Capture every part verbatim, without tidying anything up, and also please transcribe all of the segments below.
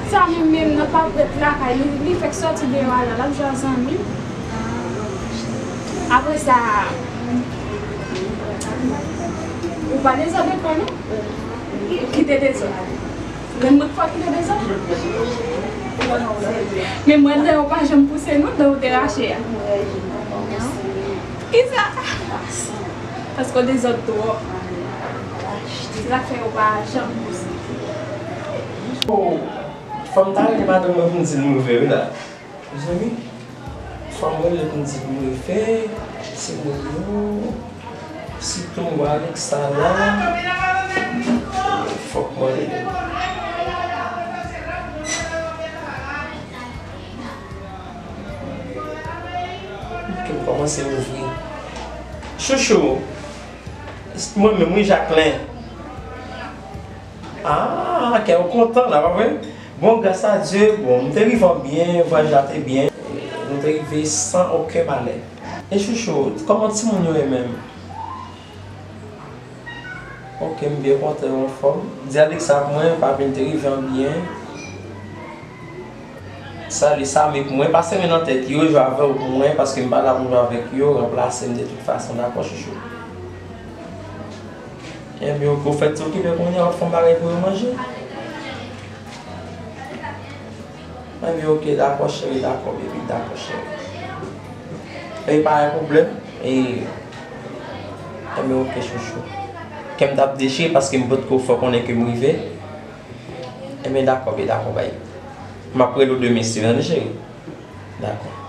Sa menm, menm nan pa prèt lakay li, li fèk sòti deyò a la, l ap jwe ak zanmi. Apre sa, ou pa dezòd ankò non. Ou kite dezòd. Men mwen k fò kite dezòd. Men mwen, dan w pa janm pouse non, dan w te rache a. Kisa? Paske w dezòd twòp. Se sa k fè yo pa janm pouse. Fò m ta rele madanm mwen pou m di l m rive wi la. Mezanmi, fò m rele pou m di l m rive, se mwen yo, sitou Alex sa la, fòk mwen rele. Ke m kòmanse ouvri. Chouchou, mwen menm wi, Jacqueline. Ah, kè w kontan la, pa vre? Bon, gras a Dye, bon, m te rive an byen, vwayaj la te byen. Nou te rive san okenn malè. E Chouchou, kòman timoun yo ye menm? Ok, m byen kontan, yo anfòm. Di Alexa pou mwen, papi m te rive an byen. Sali Sami pou mwen, pase men nan tèt yo, jwe avè w pou mwen, paske m pa la pou jwe avèk yo, ranplase m de tout fason, dakò, Chouchou? Ebyen, ok, ou fèt se okipe kounye a, w ap fè yon bagay pou yo manje? Ebyen, ok, dakò, cheri, dakò, baby, dakò, cheri. E pa yon pwoblèm, e, ebyen, ok, chouchou. Kè m t ap dechire paske m potko fè w konnen ke m rive. Ebyen, dakò, baby, dakò, bay. M ap rele w demen, si, tande, cheri? Dakò.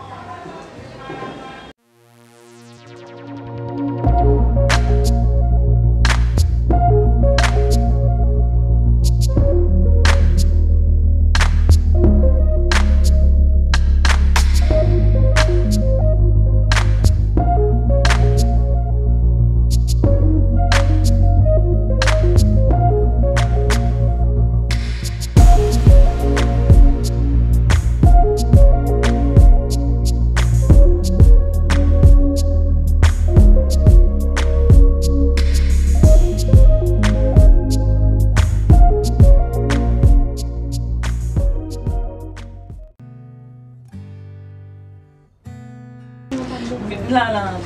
Lala.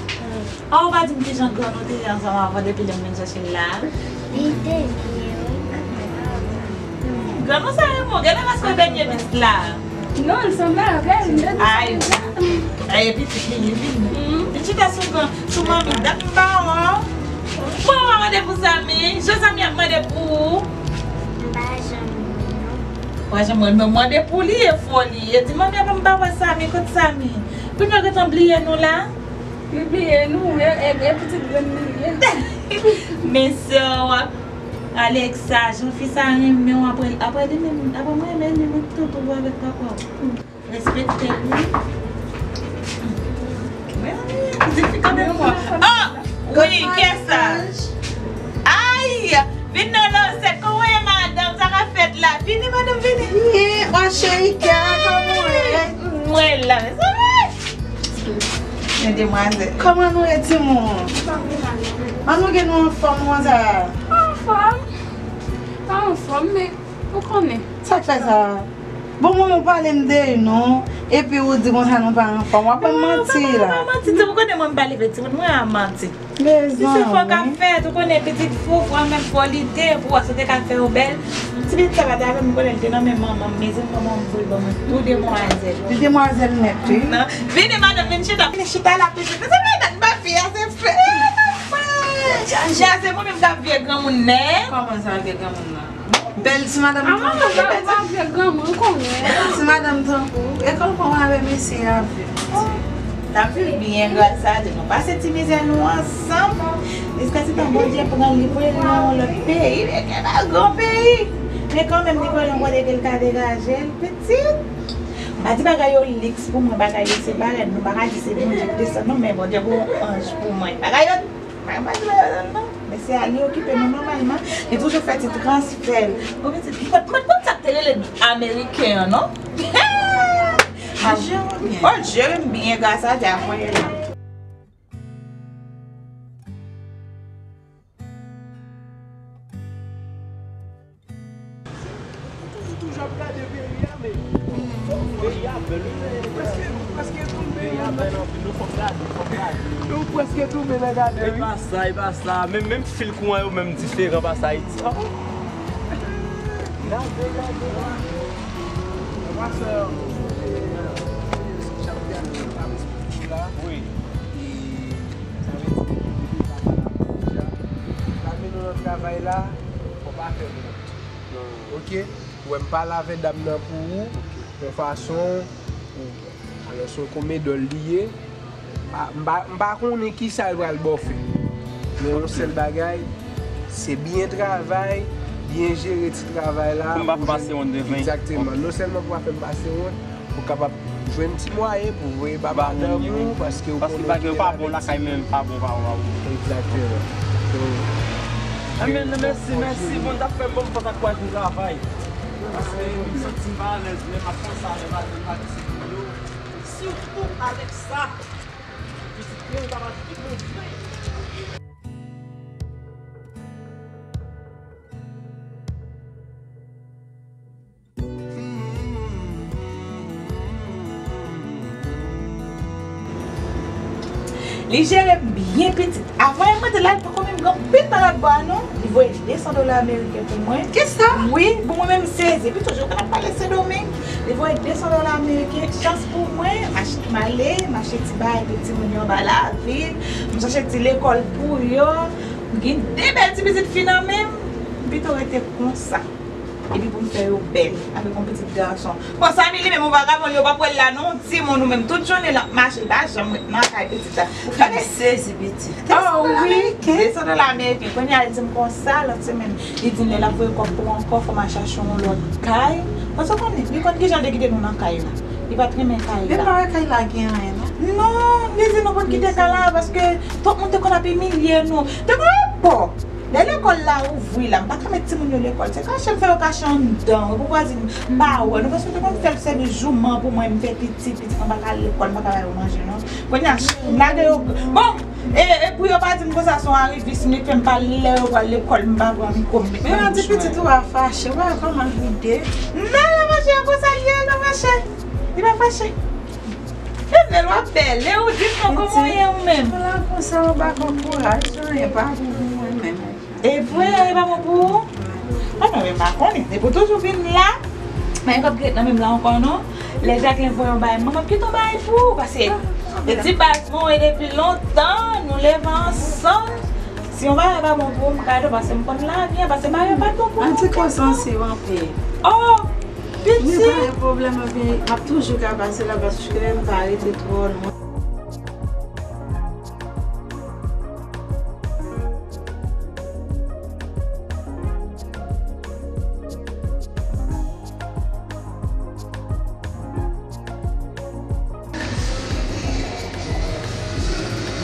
A, ou pa di m kijan grann ou te ye ansanm avè w depi lè m vin chèche l la? Li te byen, wi. Grann ou sa renmen w. Gade respè dènye bis la. Non, l sanble avè l. Ay. Ay, pitit li, li vini. Li chita sou grann, sou manmi. Dat m pa wè w. Bon, w pa mande pou Sami. Jan Sami ap mande pou ou. M pa janm wè l, non. Ou pa janm wè l, men mande pou li e fò li. E di, manmi, apa m pa wè Sami, kot Sami? Kounye a gentan bliye nou la? Li bliye nou, e, e, e pitit grann li ye. Men sè w, Alexa, jan fi sa renmen w, apre, apre li menm, apre mwen renmen li, mwen tou, tou avèk papa w. Respekte l, wi. Mezanmi, pitit fi kanpe pou mwen. Oh! Wi, kiyès sa? Ay! Vin non, Losèt, kòman w ye, madanm? Sa k ap fèt la? Vini, madanm, vini. Byen, ma chérie, kè a, kòman w ye? Mwen la, mezanmi. Men demwazèl. Kòman nou ye, timoun? An nou gen nou anfòm, manzè? Anfòm? Pa anfòm, men ou konnen. Sa k fè sa? Bon, manman, w pale m de nou, epi ou di konsa nou pa anfòm. W ap ban m manti la. Non, manti, ou konnen mwen m pa leve timoun, mwen a manti. Mezanmi. Si se fò k ap fèt, ou konnen pitit fou, fò menm fò li te, pou wè si w te ka fè yo bèl. Ti pitit sa pa t avè m, m konnen l te nan men manman m, mezanmi, manman m voye ban mwen tou demwazèl. Li demwazèl nèt, wi. Non. Vini, madanm, vin chita. Vin chita la, pitit. Mezanmi, dat ba fi a, se fè. Jan se mwen menm k ap vye granmoun, nè? Kòman sa, vye granmoun nan? Bèl ti madanm tankou. Bèl ti madanm tankou. E kòman w avè mesye a viv? N ap viv byen, gras a Dye. Nou pase ti mizè nou ansanm. Jiskaskè Bondye pran li pou l nan yon lòt peyi. Men gen nan gran peyi. Men kanmenm, li konnen yon kote ke l ka degaje l, pitit. M pa di bagay yo liks pou mwen, bagay yo se bagay, nou pa ka di se Bondye ki desann nou, men Bondye voye yon anj pou mwen. Bagay yo Mwen pa di bagay sa non. Mesye a, li okipe nou nòmalman. Li toujou fè ti transfè l. Bon, pitit, mwen, mwen, mwen sa te rele ameriken an, non? Li jere m byen. Oh, l jere m byen, gras a Dye, mwen la. Toujou ap gade peyi a. Ou prèske, ou prèske tonbe nan, nou fòk gade, fòk gade. Ou prèske tonbe nan gade, wi. E pa sa, e pa sa. Menm, menm fil kouran yo menm diferan pa sa Ayiti. Oh. Gade, gade. Pastè, e, si chak te al nan pale sou la. Wi. E sa vle di ke depi w pa nan la deja, w pa vle nou nan travay la, fò pa fè m wont. Ok? Ou wè m pale avè dam nan pou ou, yon fason, ou, alò se yon komedòl li ye. M pa, m pa, m pa konnen kisa l pral ba w fè. Men yon sèl bagay, se byen travay, byen jere ti travay la. Pou m pa fè w pase wont devan. Egzakteman. Non sèlman pou w pa fè m pase wont, pou w kapab jwenn ti mwayen pou voye ba madanm ou, paske ou konnen yo pa gen labitik. Paske bagay yo pa bon lakay menm, pa bon, pa bon, pa bon. Egzakteman. Enben, mèsi, mèsi, bon, t ap fè m bon fòs ak kouraj pou travay. Paske m santi m pa alèz lè m ap konsa, lè madanm m pa gen sèvis yo. Sitou avèk sa. Pitit mwen, m pa mache tout moun. Li jere m byen pitit. Avan l mete la, li poko menm gen anpil nan lòt bò a non. Li voye de san dola ameriken pou mwen. Kisa? Wi, bon mwen menm sezi. Pito, je konn ap pale Sendomeng. Li voye de san dola ameriken. Chans pou mwen, m achte, m ale, m achte ti bagay pou timoun yo anba lavil. M chache ti lekòl pou yo. M gen de bèl ti pitit fi nan men m. M pito rete konsa. Epi pou m fè yo bèl avèk yon pitit gason. Bon, Samy li menm yon vagabon, li yo p ap wè l la non, timoun ou menm, tout jounen l ap mache, li pa janm ret nan kay pitit la. Ou fè m sezi, pitit. Oh wi, de san dola ameriken. Kounye a li di m konsa, lòt semèn, li di m lè l ap voye kòb pou m ankò, fò m al chache yon lòt kay. Paske ou konnen, li konn kijan l te kite nou nan kay la. Li pa t renmen kay la. Men pa wè kay la gen anyen non. Non, li di nou konn kite kay la paske tout moun te konn ap imilye nou. Te gon epòk, lè lekòl la ouvri la, m pa ka met timoun yo lekòl. Se kache m fè yo kache anndan. Ou poko di m pa wè nou paske yo te konn fè l sèvi jouman pou mwen, m fè pitit, pitit mwen pa ka al lekòl, m pa ka ba yo manje non. Kounye a, m lage yo. Bon, e, e pou yo pa di m konsa se yon arivis m ye k fè m pa al lè yo pral lekòl, m pa pran mikwo m met nan bouch mwen. Men yon ti pitit ou a fache, wè kòman l vide. Non, non, monchè, konsa l ye, non, monchè. Li pa fache. Evel w ap bèle, ou di m non kòman w ye ou menm. Ou la konsa, ou pa gen kouraj, anyen pa bon pou mwen menm. E vre, anyen pa bon pou ou? Mwen menm, m pa konnen. Depi w toujou vin la, men kòb ki ret nan men m la ankò non. Lè Jacqueline voye yon bagay, mwen, m ap kite yon bagay pou ou, paske e ti baz mwen, e depi lontan, nou leve ansanm. Si yon bagay pa bon pou ou, m ka ede w, paske m konn lavi a, paske bagay yo pa t bon pou nou. An ti kò sansib anpil. Oh! Piti. Men pa gen pwoblèm, anpil, m ap toujou ka pase la paske m pa rete twò lwen.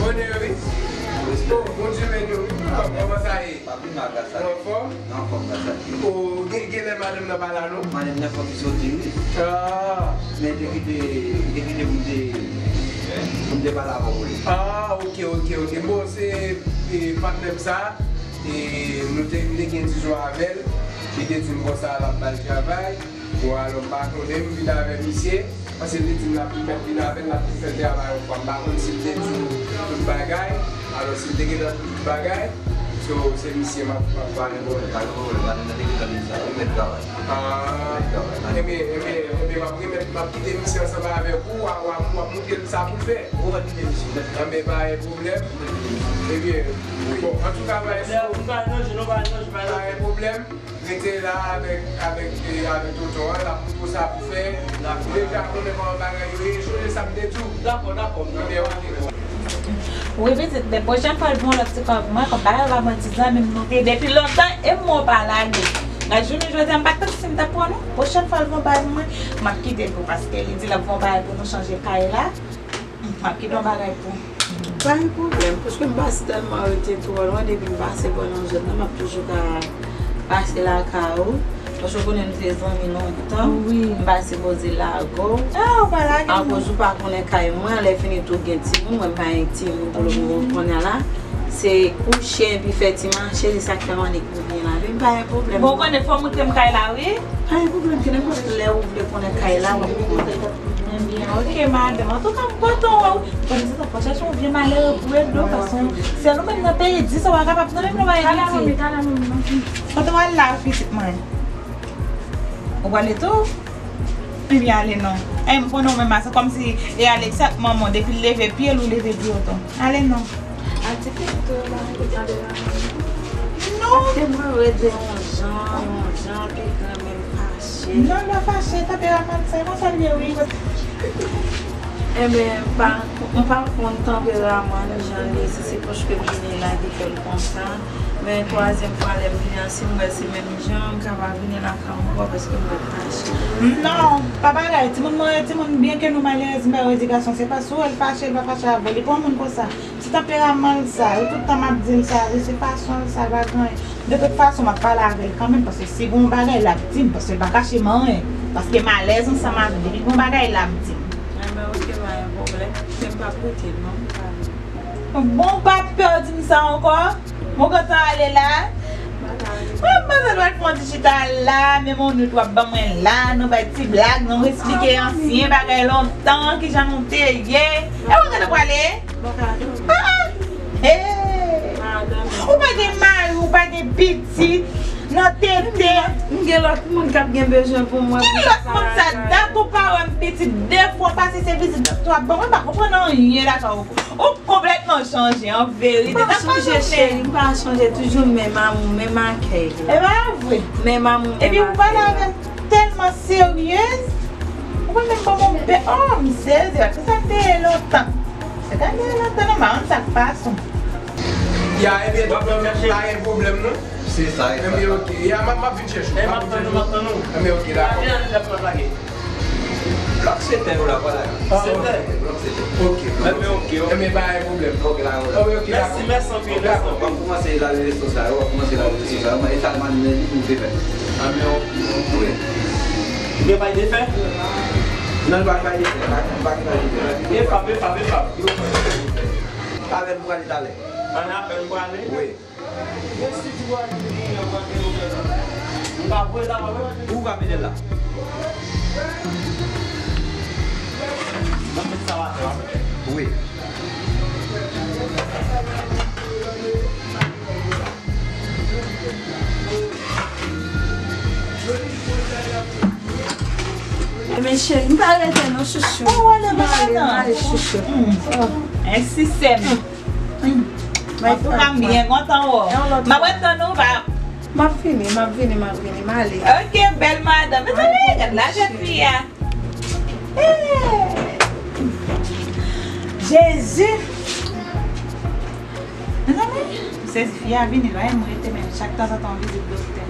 Bonè wi. Oh, Bondye beni w wi. Kòman sa ye? Pa pi mal, gras a Dye. Ou anfòm? Mwen anfòm, gras a Dye. O, gen, genlè madanm nan pa la non? Madanm nan fòk li soti wi. Ah. Men li te kite, li te kite pou m te, pou m te pale avè w pou li. Ah, ok, ok, ok. Bon, se, e, patnè m sa. E, nou te, m te gen disizyon avè l. Li te di m konsa l ap ba l travay. Bon, alò, m pa konnen, m vin avè misye. Paske l te di m l ap mèt vin avè l, l ap fè travay yon fwa. M pa konn si l te di w tout bagay. Alò, si l te gentan di w tout bagay, so, se misye m ap, m ap pale. Pa gen pwoblèm, pa gen pwoblèm. Madanm nan te gentan di m sa. Ou mèt travay. Ah. Ou mèt travay. Enben, enben, enben, m ap remèt, m ap kite misye ansanm avèk ou, w a, w a, w ap montre l sa pou l fè. Ou mèt kite misye, mèt travay. Enben, pa gen pwoblèm. Ou mèt kite misye. Ebyen, bon, antouka, pa gen pwoblèm. Pa gen pwoblèm. Rete la avèk, avèk, e, avèk tonton an, l ap montre w sa pou fè. Ou deja konnen kòman bagay yo ye, sonje sa m te di w. Dakò, dakò. Ebyen, ok. Wi, pitit, men pwochèn fwa l voye yon lòt ti kòb pou mwen, kòm bagay yo pa bon ti zanmi m nou te ye depi lontan, e m wè w pa lage. Gad jounen jodi a, m pa t konn si m t ap pran non. Pwochèn fwa l voye yon bagay pou mwen, m ap kite l pou, paske li di l ap voye yon bagay pou nou chanje kay la. M ap kite yon bagay pou. Pa gen pwoblèm, paske m pa tèlman rete twò lwen, depi m pase bò nan zòn nan, m ap toujou ka pase lakay ou. Paske w konnen nou se zanmi lontan. Wi. M pa sipoze lage w. Ah, ou pa lage m non. Akoz ou pa konnen kay mwen, lè fini tou gen timoun, mwen m pa gen timoun pou l konnen la. Se kouche epi fè ti mache, se sa k fè m annik vin la. Men pa gen pwoblèm. Bon, ou konnen fò w montre m kay la, wi. Pa gen pwoblèm, ke nenpòt lè ou vle konnen kay la, w ap konnen. Ok, madanm. Antouka, m kontan wè w. Pandan se tan, fò chèche yon vye malere pou ede w, paske sèl ou menm nan peyi di sa w pa kapab nan menm lè w pa gen pitit. Kote w al la, pitit mwen? Ou prale tou? Ebyen, ale non. E m konnen w menm, se kòmsi e Alex ak manman w, depi l leve pye l, ou leve pye w tou. Ale non. Atipik tou, mwen te tande la. Non. Paske mwen wè de yon jan, yon jan, te kanmenm fache. Non, l pa fache, tanperaman l sa, e konsa l ye, wi. Ebyen, m pa, m pa konn tanperaman l, jan l ye, si se paske m vini la ki fè l konsa. Men twazyèm fwa lè m vini an, si m wè se menm jan, m ka pa vini lakay ou ankò paske m pa fache. Non, pa bagay, timoun mwen, timoun, byen ke nou malerèz, m pa wè di gason, se pa sou, l fache, l pa fache avè w, li pa yon moun konsa. Se tanperaman l sa, wi, tout tan m ap di l sa, wi, se fason l sa, l pa gen anyen. De tout fason, m ap pale avè l kanmenm, paske si gen yon bagay, l ap di m, paske l pa kache m anyen. Paske m alèz ansanm avè l, depi gen yon bagay, l ap di m. Enben, ok, pa gen pwoblèm. Men m p ap rete, non, m prale. Bon, w pa pè w di m sa ankò? Mwen gentan ale la. Mwen panse nou al fè yon ti chita la, menm yon nout w ap ban mwen la, nou bay ti blag, nou esplike ansyen bagay lontan, kijan nou te ye. E ou gentan prale? Ah! Hey! Ou pa gen mari, ou pa gen pitit nan tete. M gen lòt moun k ap gen bezwen pou mwen. Ki lòt moun sa? Dat ou pa wè m pitit de fwa pase se vizit doktè w ap ban mwen, m pa konprann anyen la sa. Ou konplètman chanje, an verite. M pa chanje, cheri, m pa chanje, toujou menm amou, menm akèy. E pa vre? Menm amou, menm akèy. Epi ou pale avè m tèlman seryez. Ou pa menm ban m yon bè. Oh, m sezi, se sa k te ye lontan. Se sa k te ye lontan, non, m pa konn sa k pase. Ya, ebyen, pa gen pwoblèm, non. Se sa, e sa. Ebyen, ok. Ya, m ap, m ap vin chèche w. M ap vin chèche w. Ebyen, ok, dakò. Lòt setè yo la, pa la. Ah, ok. Lòt setè. Ok. Enben, ok, ok. Enben, pa gen pwoblèm. Ok, la, ok. Mèsi, mèsi anpil, mèsi anpil. W ap kòmanse lave leson sa yo, w ap kòmanse lave leson sa yo, men e sa m ap mande li pou w te fè. Enben, ok. Wi. Ou gen pay de fè? Non, li pa gen pay de fè. Pa, pa gen pay de fè. E fap, e fap, e fap. Avè l pou ale talè. Ann avè l pou ale? Wi. Ou ka voye la, ou ka mete la. Mwen met sa atè a. Wi. Ebyen, cheri, m pa rete non, chouchou. Ou ale, m ale, m ale, chouchou. Ensi sèm. Antouka, m byen kontan wè w. M ap ret tann ou, pa. M ap vini, m ap vini, m ap vini, m ale. Ok, bèl madanm. Mezanmi, gad lajè fi a. Jezi. Mezanmi, m sezi, fi a vini la, e m rete menm, chak tanzantan yon vizit doktè.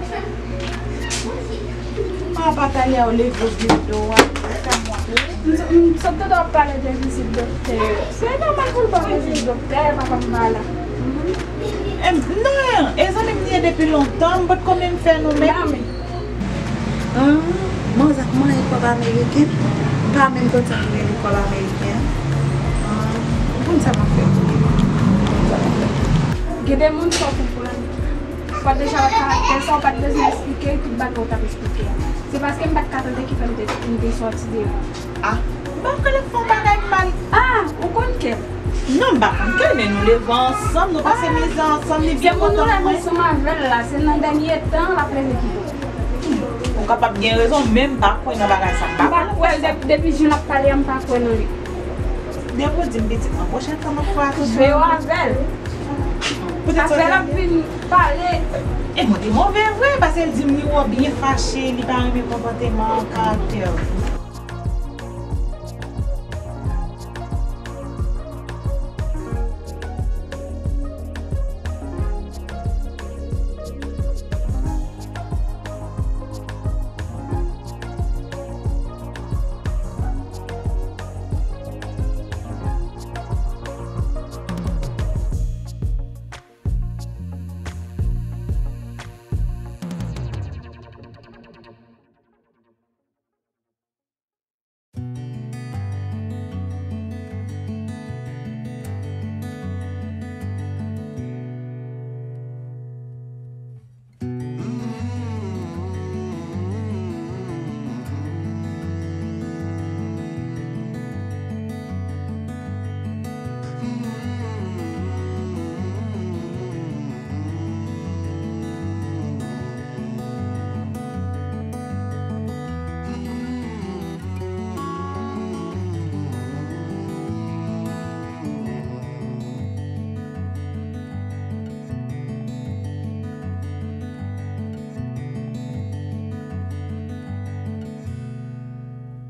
Ah, pa talè a ou leve w vin do a, ou fè m wont wi. M, m sot tande w ap pale de vizit doktè. Se nòmal pou l ban vizit doktè, papa m pa la. Em, non, e zanmi m li ye depi lontan, m potko menm fè nou menm. Ah, manzè ap manyen kòb ameriken, m pa menm konn sa ki rele kòb ameriken an. Ah, ou konn sa m ap fè pou li. Ou konn sa m ap fè. Gen de moun fò pou pran. Fò deja wè karaktè sa, ou pa t bezwen eksplike tout bagay ou t ap eksplike a. Se paske m pa t ka tande ki fè m te, m te sòti deyò. Ah, m pa konn fè yon bagay mal. Ah, ou konn kè l? Non, m pa konn kè l, men nou leve ansanm, nou pase mizè ansanm, li byen kontan mwen. Se moun nou leve ansanm avè l la, se nan dènye tan l ap leve pi bon. Ou kapab gen rezon, men m pa kwè nan bagay sa, m pa kwè nan sa. M pa kwè, depi jan l ap pale a, m pa kwè nan li. Depi w di m pitit mwen, pwochèn tan m ap fè atansyon. Jwe yo avè l. Afè l ap vin pale. E mwen te move vre, paske l di m li wè w byen fache, li pa renmen konpòteman, karaktè w.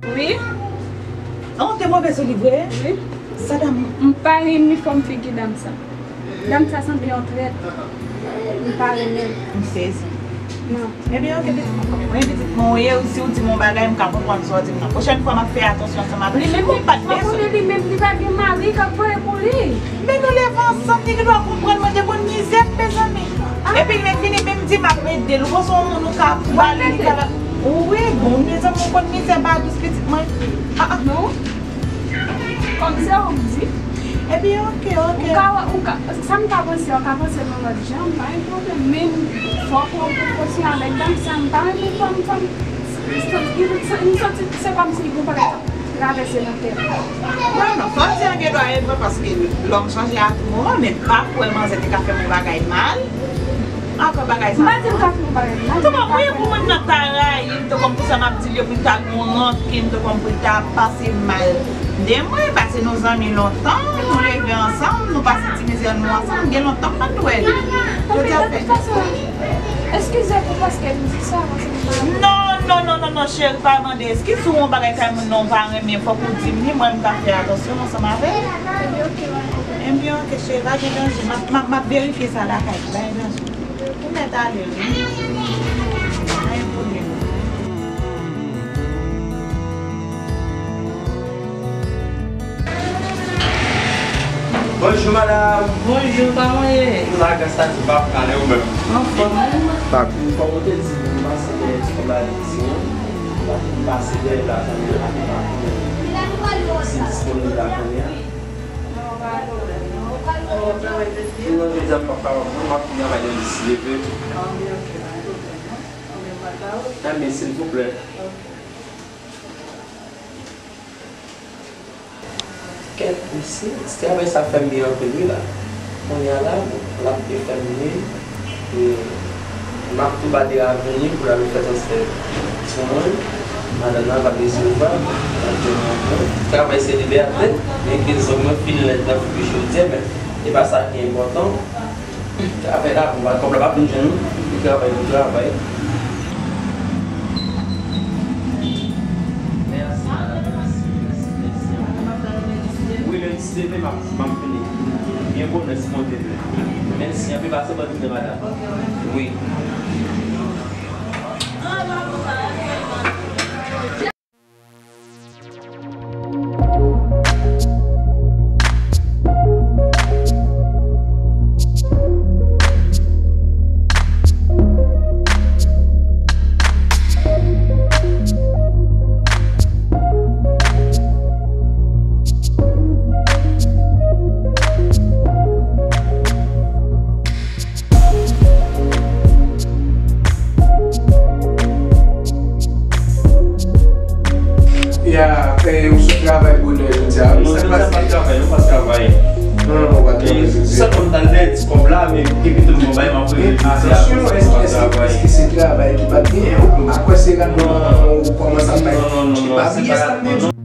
Wi. Oh, te move sou li vre? Wi. Sa dam. M pa renmen fòm figi dam sa. Dam sa sanble yon trèt. M pa renmen l. M sezi. Non. Ebyen, oke, pitit mwen, konprann mwen, pitit mwen, ou ye, si w di m yon bagay, m ka konprann sa w di m nan. Pwochèn fwa, m ap fè atansyon ansanm avè w. Li menm, li pa t bezwen. Li menm, li pa gen mari k ap voye pou li. Men nou leve ansanm, li gen dwa konprann mwen te konn mizè, mezanmi. Epi l vin vini, vin di m ap ede l. Ou panse yon moun ou ka pale, li ka. Wi, bon, mezanmi, ou konn mizè pa dous, pitit mwen. Ah, ah. Non. Kòm se ou k di. Ebyen, oke, oke. Ou ka, ou ka, sa m ka panse, ou ka panse nan lòt jan, pa gen pwoblèm. Men fòk ou kontinye avèk dam sa, m pa renmen fòm, fòm. M santi se kòmsi gon bagay k ap travèse nan tèt. Non, non, sa w di a gen dwa e vre, paske lòm chanje a tou moman, men m pa kwè manzè te ka fè m yon bagay mal. Ankò bagay sa. M pa di m ka fè yon bagay mal. Tou mwen, pou moun nan ta rayi m, tou kòm pou sa m ap di l yo, pou l ta gen yon rankin, tou kòm pou l ta pase mal de mwen, paske nou zanmi lontan, nou leve ansanm, nou pase ti mizè nou ansanm, gen lontan m pa t wè li. Jodi a fè. Eskize pou paske m di sa, paske m pa. Non, non, non, non, non, cheri, pa mande eskiz. Si w wè yon bagay kay moun nan w pa renmen, fòk ou di m li, mwen m ka fè atansyon ansanm avè l. Ebyen, oke, mwen. Ebyen, oke, cheri, pa gen danje. M ap, m ap, m ap verifye sa lakay li, pa gen danje. Ou mèt ale, wi. Pa gen pwoblèm. Bonjou, madanm. Bonjou, kòman w ye? M la, gras a Dye, pa pale ou menm. Anfòm, wi. Kòm ou te di, m pase dèyè ti kòb la, li di, m pase dèyè la, kounye a, m pa konnen si disponib la kounye a. Sinon, jodi a, m p ap kapab, non, m ap travay nan lis leve. Ah, men silvouplè. Kèt, mesye, ti travay sa fè m byen anpil, wi, la. Kounye a la, bon, l ap byen fè m byen. E, m ap tou ba de ravini pou l al fè transfè pou mwen. Madanm nan va desevwa, l ap jwenn yon bon. Travay se libète, men ke zòn mwen fin lèd nan figi jodi a, men e pa sa ki enpòtan. Travay la, bon, kòb la pa vin jwenn ou. Li travay, li travay. Mèsi, madanm, mèsi, mèsi, mèsi. Wi, lendi se demen, m ap, m ap vini. Byen bonè, si Bondye vle. Mèsi anpil, pase bòn jounen, madanm. Wi. Ya, e, ou sot travay bonè jodi a. Non, jodi a m pa travay, non, m pa travay. Non, non, ou pa travay jodi a. Sèlman m t al dèyè ti kòb la, men epi tou m bay m ap rele jodi a. Atansyon, èske, èske, èske se travay ki pa t genyen? Ou pa kwè se randman ou kòmanse ap bay? Non, non, non, non, se pa randman, non.